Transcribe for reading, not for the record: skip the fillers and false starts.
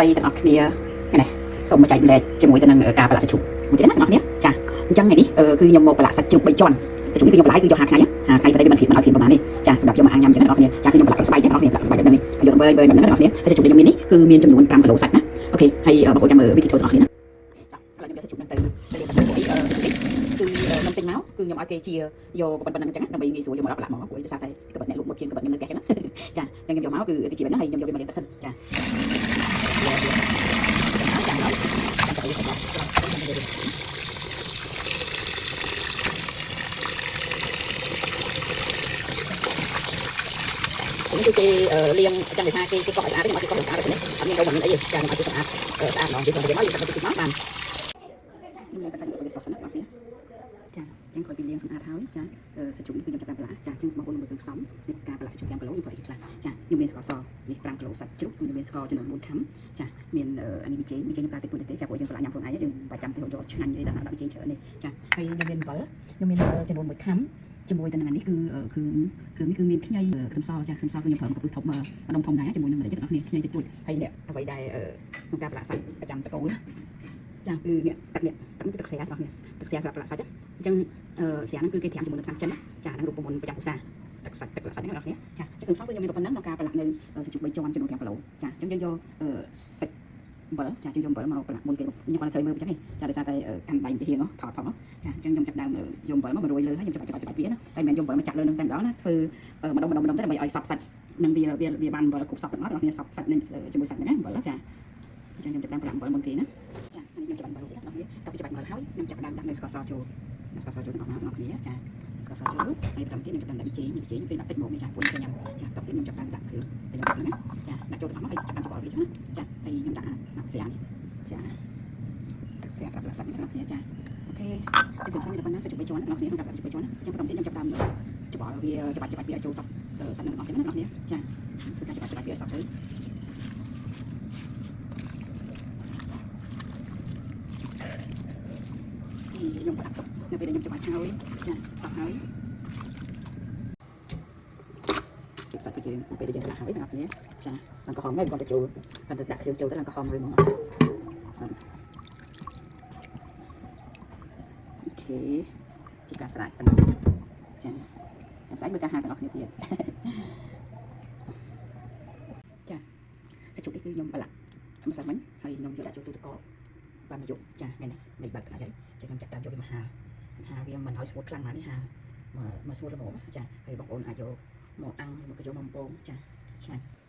ស្តីទាំងអស់គ្នាថ្ងៃនេះសូមមកចែកម្លែកជាមួយទៅនឹងការប្រឡាក់សាច់ជ្រូកមួយទៀតណាទាំងអស់គ្នាចាអញ្ចឹងថ្ងៃនេះគឺខ្ញុំមកប្រឡាក់សាច់ជ្រូក3ជាន់សាច់ជ្រូកនេះគឺខ្ញុំបន្លាយគឺយក5ថ្ងៃ5ថ្ងៃប៉ុន្តែវាមិនគ្រាមិនឲ្យគ្រាប្រហែលនេះចាសម្រាប់យកមកអាំងញ៉ាំអញ្ចឹងទាំងអស់គ្នាចាគឺខ្ញុំប្រឡាក់ស្បែកទាំងអស់គ្នាប្រឡាក់ស្បែកបែបនេះយកទៅបីបែបហ្នឹងទាំងអស់គ្នាហើយសាច់ជ្រូកដែលខ្ញុំមាននេះគឺមានចំនួន5គីឡូសាច់ណាOK ហើយបងប្អូនចាំមើលវិធីធ្វើទាំងអស់គ្នាណាចាឥឡូវខ្ញុំយកសាច់ជ្រូកហ្នឹងទៅទៅលាងទឹកមួយគឺខ្ញុំទិញមកគឺខ្ញុំឲ្យគេជាយកប៉ុណ្្នឹងអញ្ចឹងដើម្បីងាយស្រួលយកមកដល់ប្រឡាក់មកព្រោះដោយសារតែក្បិតអ្នកលក់មុតជាងក្បិតខ្ញុំនៅផ្ទះអញ្ចឹងចាអញ្ចឹងខ្ញុំយកមកគឺគេជាបែបហ្នឹងហើយខ្ញុំយកវាមកលាងទឹកសិនចា ចាហើយនេះគឺគេលាងចាំថាគេគេកោះឲ្យស្អាតខ្ញុំឲ្យគេកោះឲ្យស្អាតនេះអត់មានរោមអត់មានអីទេចាខ្ញុំឲ្យគេស្អាតស្អាតម្ដងគេគាត់គេមកយើងទឹកតិចមកបានខ្ញុំលាងទឹកឲ្យវាស្រស់សិនណាបងប្អូនចាអញ្ចឹងក្រោយពីលាងសម្អាតហើយចាសាច់ជ្រូកនេះគឺខ្ញុំចាប់តាមបន្លាចាអញ្ចឹងបងប្អូនមើលគ្រឿងផ្សំនៃការបន្លាសាច់ជ្រូក5គីឡូខ្ញុំប្រើអីខ្លះចាខ្ញុំមានស្ករសនេះ5គីឡូសាច់ជ្រូកខ្ញុំមានស្ករចំនួន4ខាំចាមានអានេះប៊ីចេងប៊ីចេងខ្ញុំប្រើតិចតួចទេចាព្រោះយើងបន្លាញ៉ាំខ្លួនឯងយើងបាច់ចាំទៅយកឆ្ងាញ់អីដល់ដាក់ប៊ីចេងច្រើននេះចាហើយខ្ញុំមានអំបិលខ្ញុំមានអំបិលចំនួន1ខាំជាមួយទៅនឹងអានេះគឺគឺគឺនេះគឺមានខ្ញីខ្ទឹមសចាខ្ទឹមសគឺខ្ញុំប្រើមកកំពឹសធំម្ដុំធំដែរជាមួយនឹងម្រេចទាំងអស់គ្នាខ្ញីតិចតួចហើយនេះអ្វីដែលក្នុងការប្រឡាក់សាច់ប្រចាំតកូលចាគឺនេះទឹកនេះទឹកនេះគឺទឹកស្រាបងប្អូនទឹកស្រាសម្រាប់ប្រឡាក់សាច់អញ្ចឹងស្រាហ្នឹងគឺគេត្រាំជាមួយនឹងថ្នាំចិនចាហ្នឹងរូបមន្តប្រចាំឧស្សាហ៍ទឹកសាច់ទឹកប្រឡាក់សាច់ហ្នឹងបងប្អូនចាគ្រឿងផ្សំគឺខ្ញុំមានប៉ុណ្ណឹងក្នុងការប្រឡាក់នៅសាច់ជ្រូក3ជាន់ចំនួន5គីឡូចាអញ្ចឹងយើងយកសាច់អំបិលចាយើងយកអំបិលមកប្រឡាក់មុនគេខ្ញុំគាត់ឃើញមើលអញ្ចឹងចាដោយសារតែកាន់ដៃជាហៀងថតផងចាអញ្ចឹងខ្ញុំចាប់ដើមយកអំបិលមករោយលើហើយខ្ញុំចាប់ច្បាច់ច្បាច់វាណាតែមិនមែនយកអំបិលមកចាក់លើនឹងតែម្ដងណាធ្វើម្ដងម្ដងម្ដងទៅដើម្បីឲ្យសប់សាច់នឹងវាវាវាបានអំបិលគ្រប់សប់ទាំងអស់បងប្អូនសប់សាច់នឹងជាមួយសាច់ហ្នឹងណាអំបិលចាអញ្ចឹងខ្ញុំចាប់ដើមប្រឡាក់អំបិលមុនគេណាចានេះខ្ញុំច្បាច់អំបិលទៀតបងប្អូនតទៅច្បាច់អំបិលហើយខ្ញុំចាប់ដើមដាក់នៅស្ករសចូលស្ករសចូលទាំងអស់បងប្អូនគ្នាចាស្ករសចូលហើយបន្តទៀតខ្ញុំចាប់ដើមដាក់ប៊ីចេងប៊ីចេងពេលដាក់តិចមកនេះចាពួកខ្ញុំញ៉ាំចាតទៅទៀតខ្ញុំចាប់ដើមដាក់គ្រឿងខ្ញុំដាក់ហ្នឹងណាចាដាក់ចូលទាំងអស់មកហើយចាប់ដើមច្របល់វាចឹងណាចាហើយខ្ញុំដាក់ស្រានេះស្រាទឹកស្រាស្រាប់សាច់នេះបងប្អូនចាOK ជិះខ្ញុំមានប៉ុណ្ណាសាច់ជ្រូកបីជាន់បងប្អូនក្នុងការសាច់ជ្រូកបីជាន់អញ្ចឹងបន្តទៀតខ្ញុំចាប់ដើមច្របល់វាច្បាច់ច្បាច់វាឲ្យចូលសព្វសាច់នឹងអស់ចឹងណាបងប្អូនចាធ្វើការច្បាច់ច្បាច់វាឲ្យសព្វទៅខ្ញុំប្រដាប់ទុកនៅពេលដែលខ្ញុំច្បាច់ហើយចាសព្វហើយសាច់ប្រជាពេលដែលយើងស្លាក់ហើយបងប្អូនចាឡើងក្រហមហើយគាត់ទៅចូលគាត់ទៅដាក់គ្រឿងចូលទៅឡើងក្រហមមួយហ្មង OK ជាការស្រេចប៉ុណ្ណឹងចាចាំស្អែកមើលការហាទាំងអស់គ្នាទៀតចាសាច់ជ្រូកនេះគឺខ្ញុំប្រឡាក់ម្សិលមិញហើយខ្ញុំយកដាក់ចូលទូទឹកកកបានមកយកចាថ្ងៃនេះមិនបាត់ខ្លាចហើយចាខ្ញុំចាប់តាមយកវាមកហាលហាលវាមិនឲ្យស្ងួតខ្លាំងណាស់នេះហាលមកមកស្ងួតល្មមចាហើយបងប្អូនអាចយកមកអាំងមកយកមកបំពងចាឆ្ងាញ់។